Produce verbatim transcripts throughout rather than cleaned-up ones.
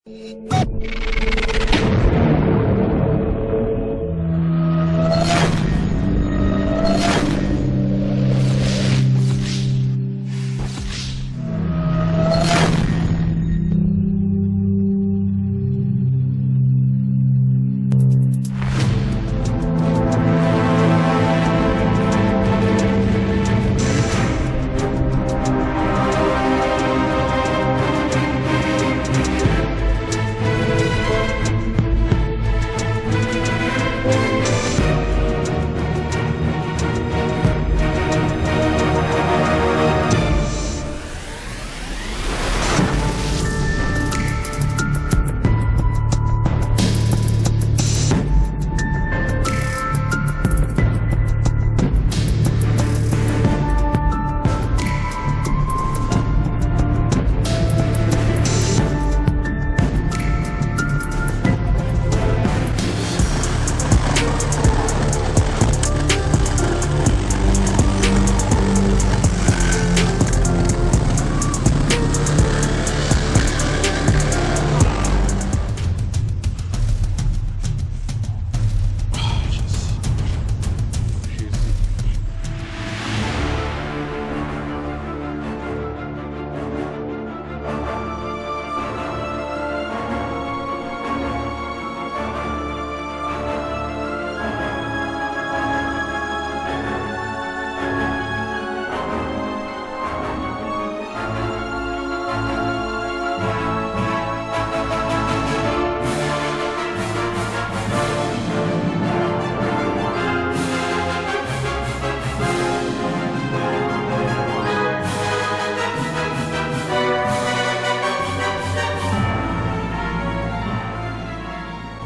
Mwen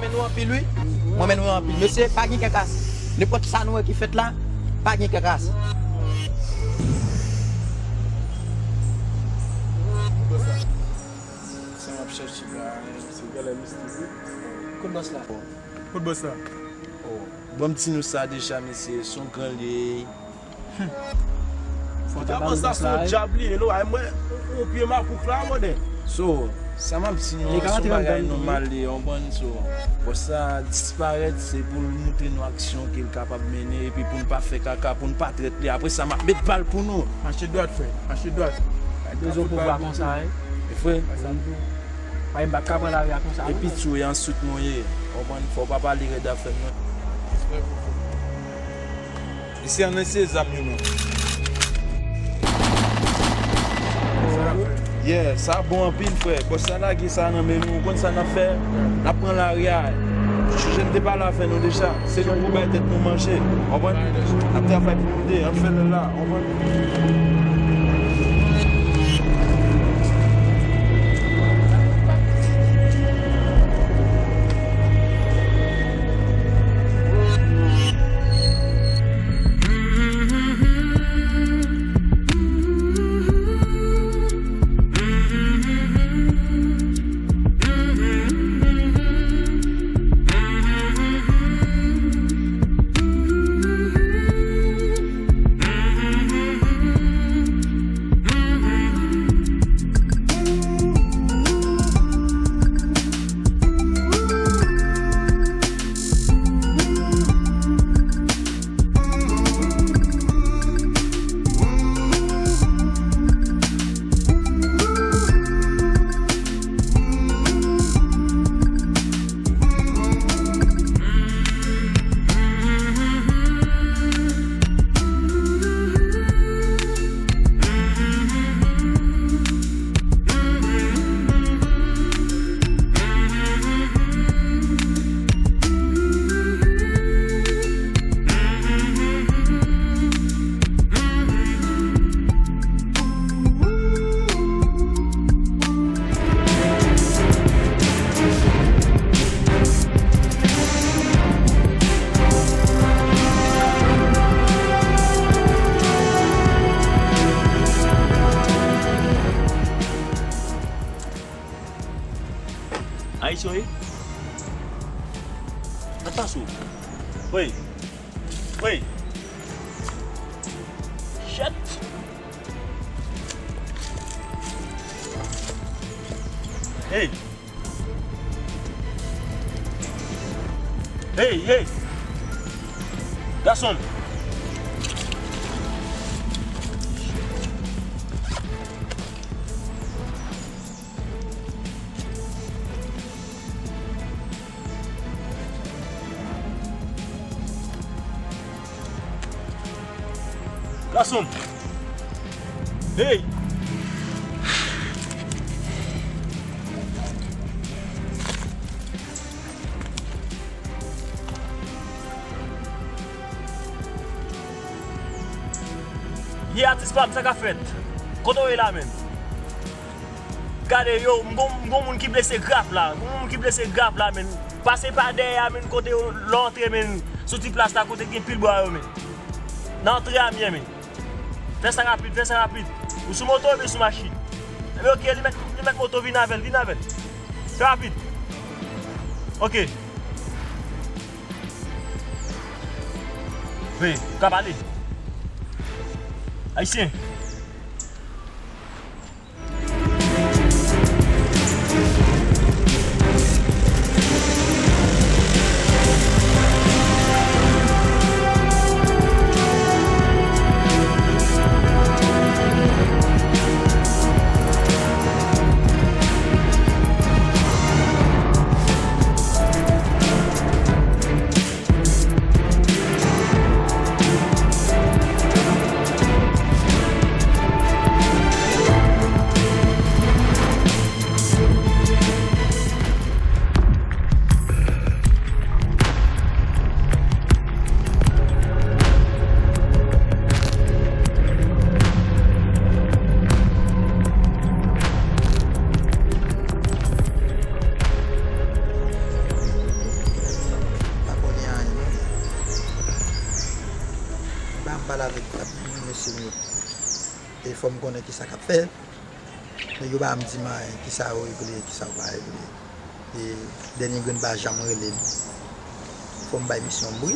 renmen nou anpil, wi. Mwen renmen nou anpil. Mesye, pa gen kè kase. Nenpòt sa nou wè ki fèt la, pa gen kè kase. Sa m ap chèche la, se galè mistik, wi. Kot bòs la? Kot bòs la? Oh, ban m di nou sa deja, mesye, se yon gran li ye. Fò ta ban sa se yon dyab li ye, lo, ay mwen, yon pye makout la, mòdè. So, sa m ap di nou an, se yon bagay nòmal li ye, w konprann, so. Bòs sa disparèt, se pou l montre nou aksyon ke l kapab mennen, epi pou n pa fè kaka, pou n pa trèt li. Apre sa, m ap met bal pou nou. Mache dwat, frè, mache dwat. Bezwen pouvwa konsa, wi. E vre. Pa m pa ka pran lari a konsa, non. Epi tou, e answit nou ye. Konprann, fò w pa pale rèd afè m, non. Isi an nan se zam yo, non. Yeah, sa bon anpil, frè. Bòs sa lage sa nan men nou. Ou konn sa n ap fè? N ap pran lari a. Chonje m te pale avè nou deja. Se nou pou bay tèt nou manje. Konprann? N ap travay pou nou de. N ap fè lè la. Konprann? Ayisyen wi. Nan pas ou. Wi. Wi. Shit. Hey. Hey, hey! Gason m! Gason m! Hey! Ye atis pa m, sa k ap fèt? Kote w ye la menm? Gade yo, m gon, m gon moun ki blese grav la. M gon moun ki blese grav la, menn. Pase pa dèyè a, menn, kote yo, lè w antre, menn, sou ti plas la, kote gen pil bwa yo, menn. Nan antre a, m ye, menn. Fè sa rapid, fè sa rapid. Ou sou moto oubyen sou machin? Ebyen, oke, li mèt, li mèt moto, vin avè l, vin avè l. Fè rapid. Oke. Wi, ou ka pale. Ayisyen. Pa konnen anyen non. Ba m pale avèk mesye m yo. E fò m konnen kisa k ap fèt. Nèg yo pa m di m anyen, kisa yo regle, kisa yo pa regle. E dènye grenn pa janm rele m. Fò m bay misyon bri.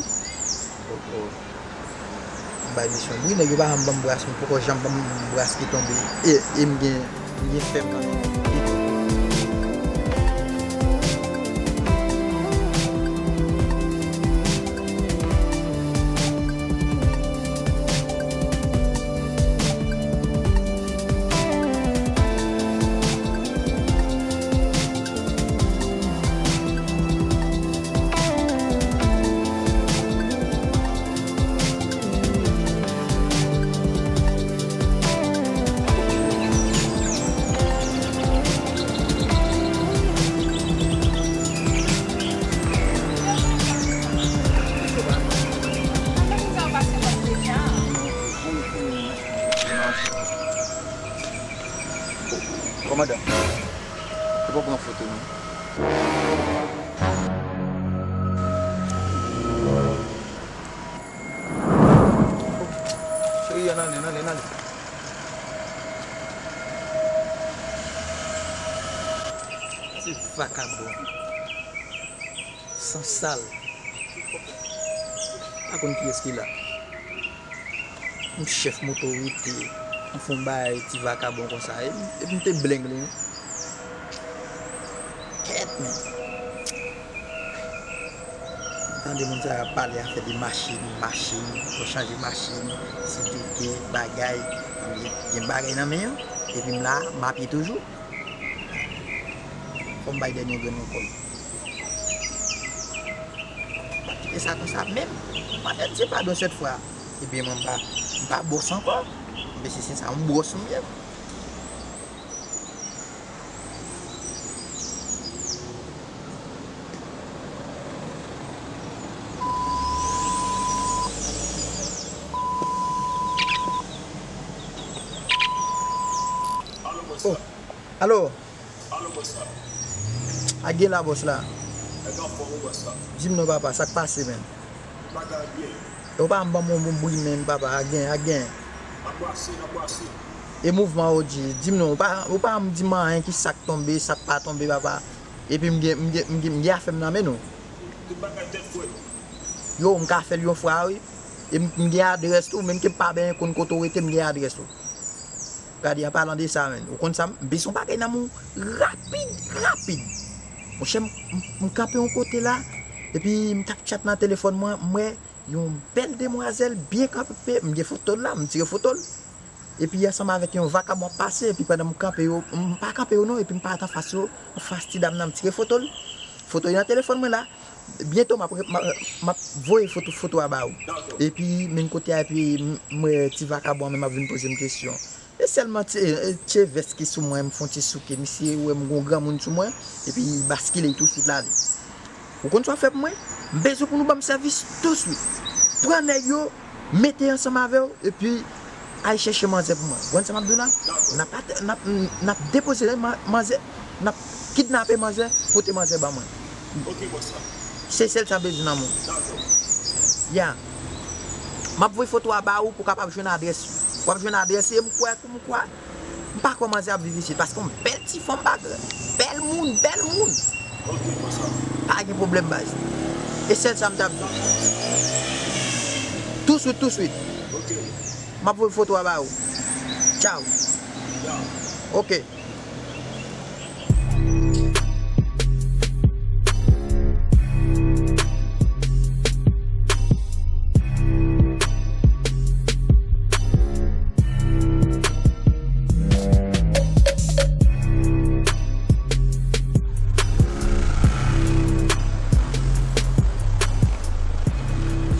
M bay misyon bri, nèg yo pa janm ban m bras, m poko janm ban m bras ki tonbe. E, e m gen, m gen fèm nan men. Kòmandan, ou pa pran foto non. Cheri, ann ale, ann ale, ann ale. Se vakabon. Sansal. Pa konn kiyès ki la. M chèf motorite. M fè yon bagay ti vakabon konsa. E, epi m te bleng li. Kèt, men. M tande moun sa yo ap pale afè de machin, machin, pou chanje machin, sidike, bagay. Gen, gen bagay nan men yo. Epi m la, m apiye toujou. Fò m bay dènye grenn nan kò l. M ap kite sa konsa menm. M ap di padon sèt fwa. Ebyen, mwen m pa, m pa bòs ankò. Mesye, se sa, yon bòs m ye. Oh, alo. Alo, bòs la. A gen la, bòs la. Nèg anfòm wi, bòs la. Di m non, papa, sa k pase, menn? Bagay byen. Yo pa m ban m yon bri menm, papa, a gen, a gen. N ap brase, n ap brase. E mouvman, O G, di m non, ou pa, ou pa di m anyen, ki sa k tonbe, sa k pa tonbe, papa. Epi m gen, m gen, m gen, m gen afè m nan men nou. Tout bagay tèt frèt. Yo, m ka fè l yon fwa, wi. E m, m gen adrès tou, menm ke m pa byen konn kote w rete, m gen adrès tou. Gade, an palan de sa, menn, ou konn sa, m bezwen yon bagay nan men w rapid, rapid. Monchè, m, m, m kanpe yon kote la, Epi m t ap chat nan telefòn mwen, m wè yon bèl demwazèl byen kanpe, m gen foto l la, m tire foto l. Epi ansanm avèk yon vakabon ap pase, epi pandan m kanpe yo, m pa kanpe yo non, epi m parèt anfas yo, anfas ti dam nan, m tire foto l. Foto yo nan telefòn mwen la. Byento m ap, m ap, m ap voye foto, foto a ba ou. Epi menm kote a, epi m, m wè ti vakabon an menm ap vin poze m kesyon. E sèlman ti, e, ti vès ki sou mwen, m fè yon ti souke. Misye wè m gon granmoun sou mwen, epi li baskile, li touswit l ale. Ou konn sa w fè pou mwen? M bezwen pou nou ban m sèvis touswit. Pran nèg yo, mete ansanm avè w, epi al chèche manzè pou mwen. Ou konn sa m ap di w la? N ap at-, n ap, n ap depoze man-, manzè, n ap kidnape manzè, pote manzè ban mwen. Ok, bòs la. Se sèl sa m bezwen nan mwen. Dakò. Ya. M ap voye foto a ba ou pou w kapab jwenn adrès yo. W ap jwenn adrès yo, m kwè, m kwè. M pa kwè manzè ap viv isit, paske yon bèl ti fanm, pa grann. Bèl moun, bèl moun. Ok, bòs la. Pa gen pwoblèm, baz. E sèl sa m t ap di w. Touswit, touswit. Ok. M ap voye foto a ba ou. Tchaw. Ya. Ok.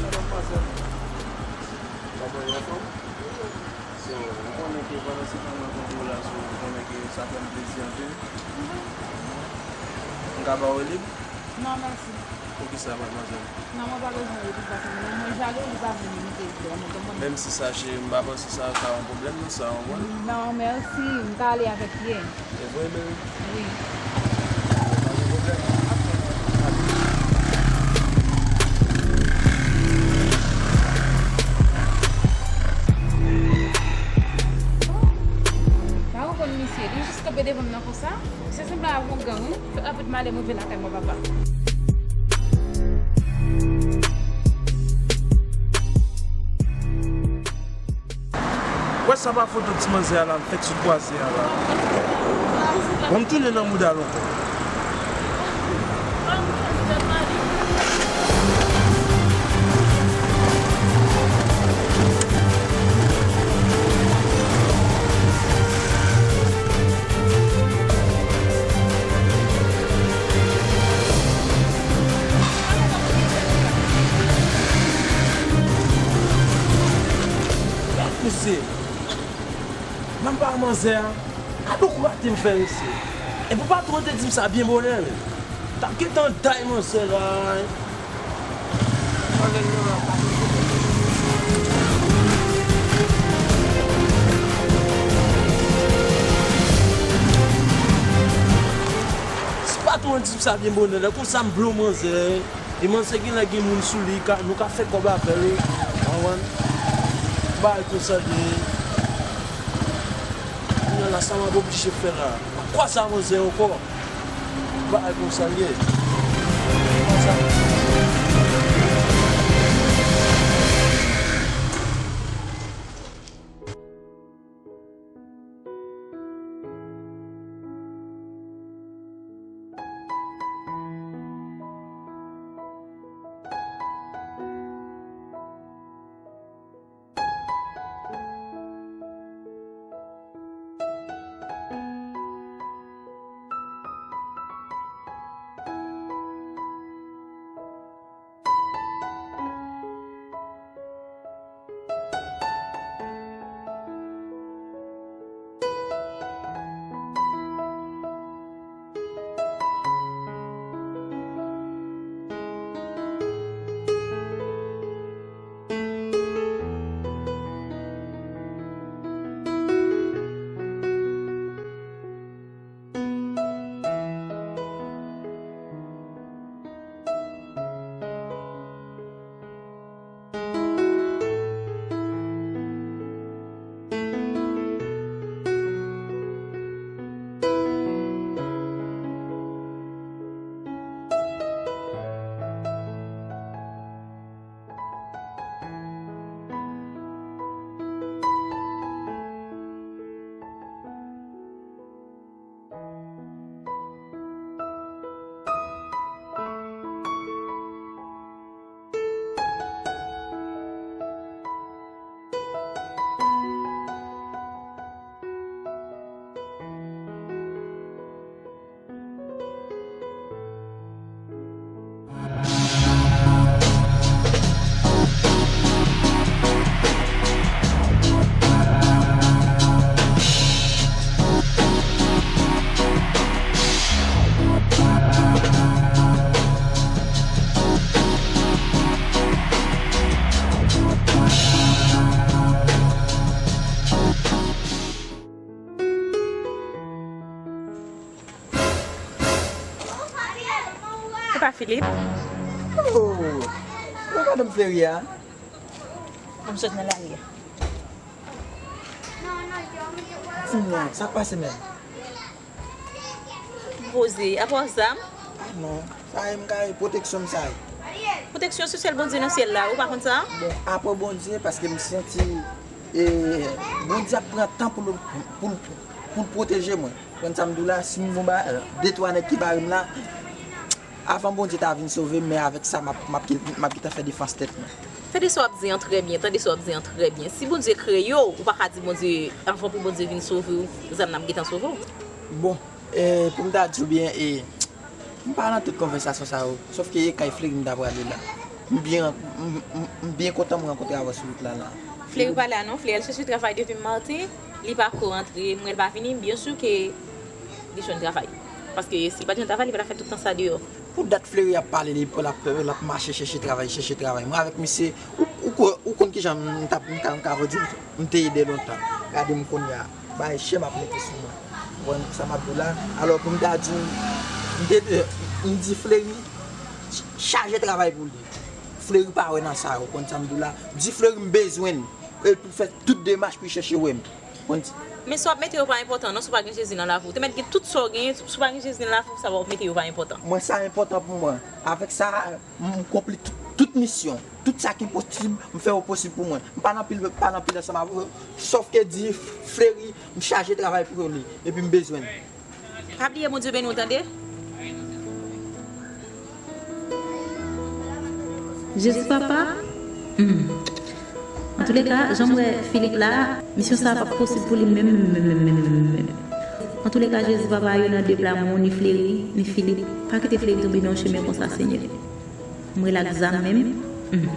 Shalom, manzè. Kòman w ye, anfòm? So, ou konnen ke pandan se tan mwen konn relasyon, ou konnen ke sa fè m plezi anpil. M ka ba w lib? Non, mèsi. Poukisa, madmwazèl? Non, mwen pa bezwen lib, paske mwen, mwen jalou, li pa vle m te di, ou konprann? Menm si sa, cheri, m pa panse sa ka yon pwoblèm, non, sa, ou konprann? Non, mèsi, m ka ale avèk pye. E vre, bebe? Wi. Pa gen pwoblèm. Pa konn misye, li jis kanpe devan m nan konsa. Se sanble avè yon gang, wi. Fèt rapidman ale m rive lakay mwen, papa. Wè sa pa foto ti manzè a la, m fèk sot kwaze a la. Bon, m tounen nan mouda l ankò. Gad misye. Menm pa manzè a. Gad on kote m fè misye. Epi patwon te di m sa byen bonè. T ap gentan day manzè la. Si patwon di m sa byen bonè, lè konsa m blo manzè. E manzè genlè gen moun sou li, ka, nou ka fè kòb avè l, ou konprann? Bagay konsa l ye. Kounye a la, sa m ap oblije fè la? M ap kwaze a manzè ankò. Bagay konsa l ye. Pa Filip. Oh, ou madanm Fleri a? M sot nan lari a. Di-m non, sa k pase menm? Poze, apa w zam? Ah non, sa e m ka ye, pwoteksyon m sa ye. Pwoteksyon se sèl Bondye nan syèl la, ou pa konn sa? Bon, apre Bondye, paske m santi, e, Bondye ap pran tan pou l, pou l, pou l pwoteje mwen. Konn sa m di w la, si m gon ba, de twa nèg ki bare m la, avan Bondye ta vin sove m, men avèk sa, m ap, m ap, m ap gentan fè defans tèt mwen. Tande sa w ap di an trè byen, tande sa w ap di an trè byen. Si Bondye kreye w, ou pa ka di Bondye, avan pou Bondye vin sove w, zam nan ap gentan sove w. Bon, e, pou m ta di w byen, e, m pa nan tout konvèsasyon sa yo, sòf ke e kay Fleri m ta prale la. M byen, m, m, m byen kontan m rankontre avè w sou wout la, la. Fleri pa la non, Fleri al chèche travay depi maten, li pa ko rantre, m wè l pa vini, m byen si ke li jwenn travay. Paske si l pa t jwenn travay, li pa t ap fè tout tan sa deyò. Pou dat Fleri ap pale, li, l ap, l ap mache chèche travay, chèche travay. Mwen avèk misye, ou, ou, ko- ou konn kijan m t ap, m ka, m ka di w, m te ye de lontan. Gade m kounye a, bay chè m ap mete sou mwen. Ou konn sa m ap di w la? Alò, pou m ta di w, m te, m di Fleri, ch- chaje travay pou li. Fleri pa wè nan sa, ou konn sa m di w la? Di Fleri m bezwen l, e pou l fè tout demach pou l chèche wè m. Konn Men si w ap mete yo pa enpòtan non, si w pa gen Jezi nan lavi w. Te mèt gen tout sa w genyen, si w pa gen Jezi nan lavi w, sa w ap mete yo pa enpòtan. Mwen, sa enpòtan pou mwen. Avèk sa, m konpli tout, tout misyon. Tout sa ki posib, m fè yo posib pou mwen. M pa nan pil, pa nan pil ansanm avè w. Sòf ke di Fleri, m chaje travay pou li. Epi m bezwen l. Pa bliye Bondye beni w tande. Jezi papa. Hmm. Antouleka, jan m wè Filip la, misyon sa p ap posib pou li menm, menm, menm, menm, menm, menm. Antouleka, Jezi papa, yo nan de pla mou, ni Fleri, ni Filip. Pa kite Fleri tonbe nan yon chemen konsa, Senyè. M rele ak zam menm. Hmm.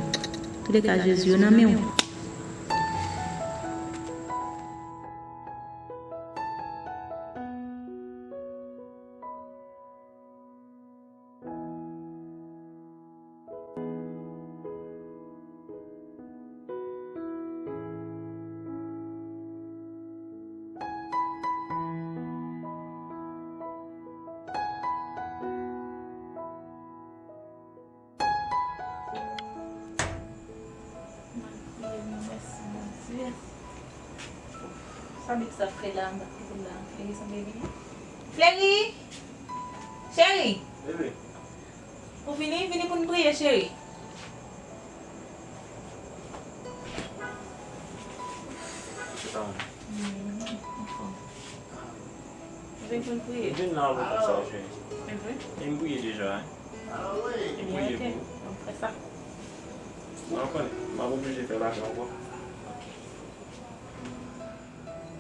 Antouleka, Jezi, yo nan men w. Sa big sa fre la, m pa t konnen la. Fleri sanble vini. Fleri! Cheri! Bebe. Ou vini? Vini pou n priye, cheri. Ou vin pou n priye? M vin la lontan sa, cheri. E vre? E m priye deja, wi. E m priye pou ou. Donk, fè sa. Mwen konnen, m ap oblije fè lajan ankò.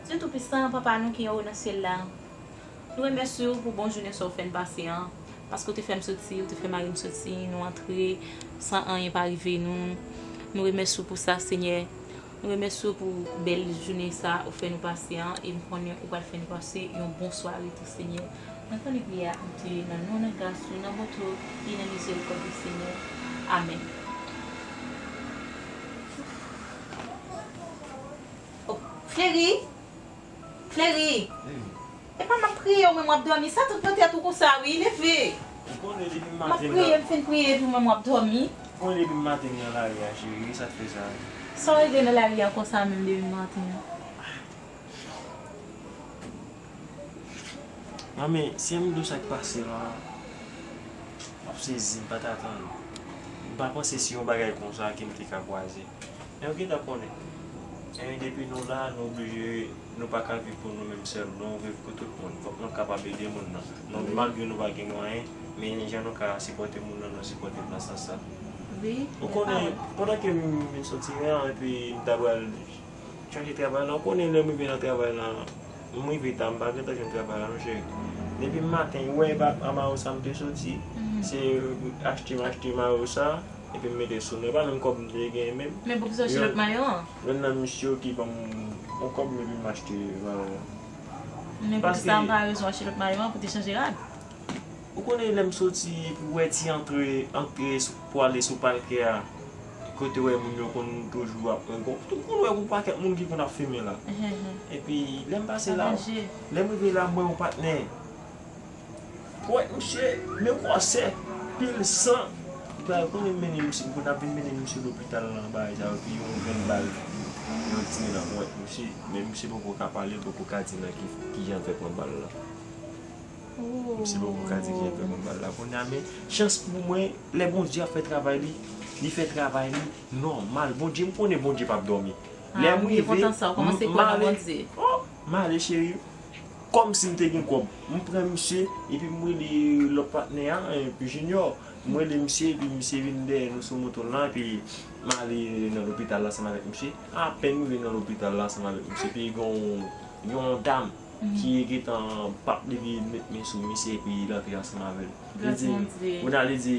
Dye Toupisan, Papa nou ki anwo nan syèl la, nou remèsye w pou bon jounen sa w fè n pase an, paske w te fè m soti, w te fè mari m soti, nou antre san anyen pa rive nou. Nou remèsye w pou sa, Senyè. Nou remèsye w pou bèl jounen sa ou fè nou pase an, e m konnen ou pral fè nou pase yon bon sware tou, Senyè. Mwen konnen priyè a, m te nan non nan gras ou, nan bonte w, e nan mizerikòd ou, Senyè. Amèn. Oh, Fleri! Fleri! Epa m ap priye, ou menm w ap dòmi. Sa tout nan tèt ou konsa, wi, leve. Ou konnen depi maten m ap priye, m fin priye, epi ou menm w ap dòmi. Ou konnen depi maten m nan lari a, cheri, sa k fè sa? Sa w regle nan lari a konsa menm depi maten an? Manmi, si m di w sa k pase la, w ap sezi, m pa t atann. M pa panse se yon bagay konsa ke m te ka kwaze. Men ou gentan konnen. Men depi nou la, nou oblije, nou pa ka viv pou nou menm sèl, nou viv pou tout moun. Fòk nou kapab ede moun nan. Nou, malgre nou pa gen mwayen, men jan nou ka sipòte moun nan, nou sipòte l nan sans sa. Wi. Ou konnen, pandan ke m vin soti an, epi m ta pral chache travay la, ou konnen lè m rive nan travay la, m rive ta, m pa gentan jwenn travay la non, cheri. Depi maten, ou wè e pa a Mawosa m te soti, se achte m achte Mawosa, epi m mete sou nou. E pa menm kòb m te genyen menm. Men poukisa w achte lòt mayo an? Youn nan misye yo ki ban m yon kòb, epi m achte mayo an. Men poukisa w pa rezon achte lòt mayo an pou te chanje rad? Ou konnen lè m soti, epi w wè ti antre, antre sou, pou ale sou palkè a, kote w wè moun yo konn toujou ap, ou konn wè yon pakèt moun ki konn ap fimen la. Epi lè m pase la, lè m rive la, m wè yon patnè. Ou wè misye, men gwosè. Pil san. Ba, konnen mennen misye, pou n ap vin mennen misye lopital nan bagay sa yo, epi yon grenn bal, yon tire nan ponyèt misye, men misye poko ka pale, l poko ka di nan ki, ki jan l fè pran bal la. Misye poko ka di ki jan l fè pran bal la. Kounye a, men chans pou mwen, lè Bondye ap fè travay li, li fè travay li nòmal. Bondye, m konnen Bondye p ap dòmi. Lè m rive, m ale. Oh, m ale, cheri. Kòmsi m te gen kòb. M pran misye, epi m rele lòt patnè a, epi Junior. M rele misye, epi misye vin dèyè nou sou moto l lan, epi m ale nan lopital la ansanm avèk misye. Apèn m rive nan lopital la ansanm avèk misye, epi gen yon, yon dam ki gentan p ap leve met men sou misye, epi l antre ansanm avè l. Li di, kounye a li di,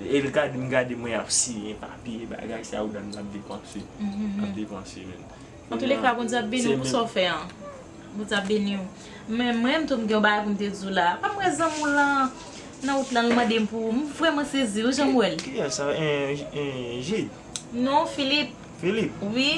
e l gade m, gade mwen ap siyen papye, bagay sa yo, dan m ap depanse. Ap depanse, men. Antouleka, Bondye ap beni w pou sa w fè an. Bondye ap beni w. Men mwen, m tou, m gen yon bagay pou m te di w la. Pa m wè zanmi w lan nan wout lan, l mande m pou ou. M vrèman sezi, wi, jan m wè l. Kiyès sa? Jid? Non, Filip. Filip? Wi.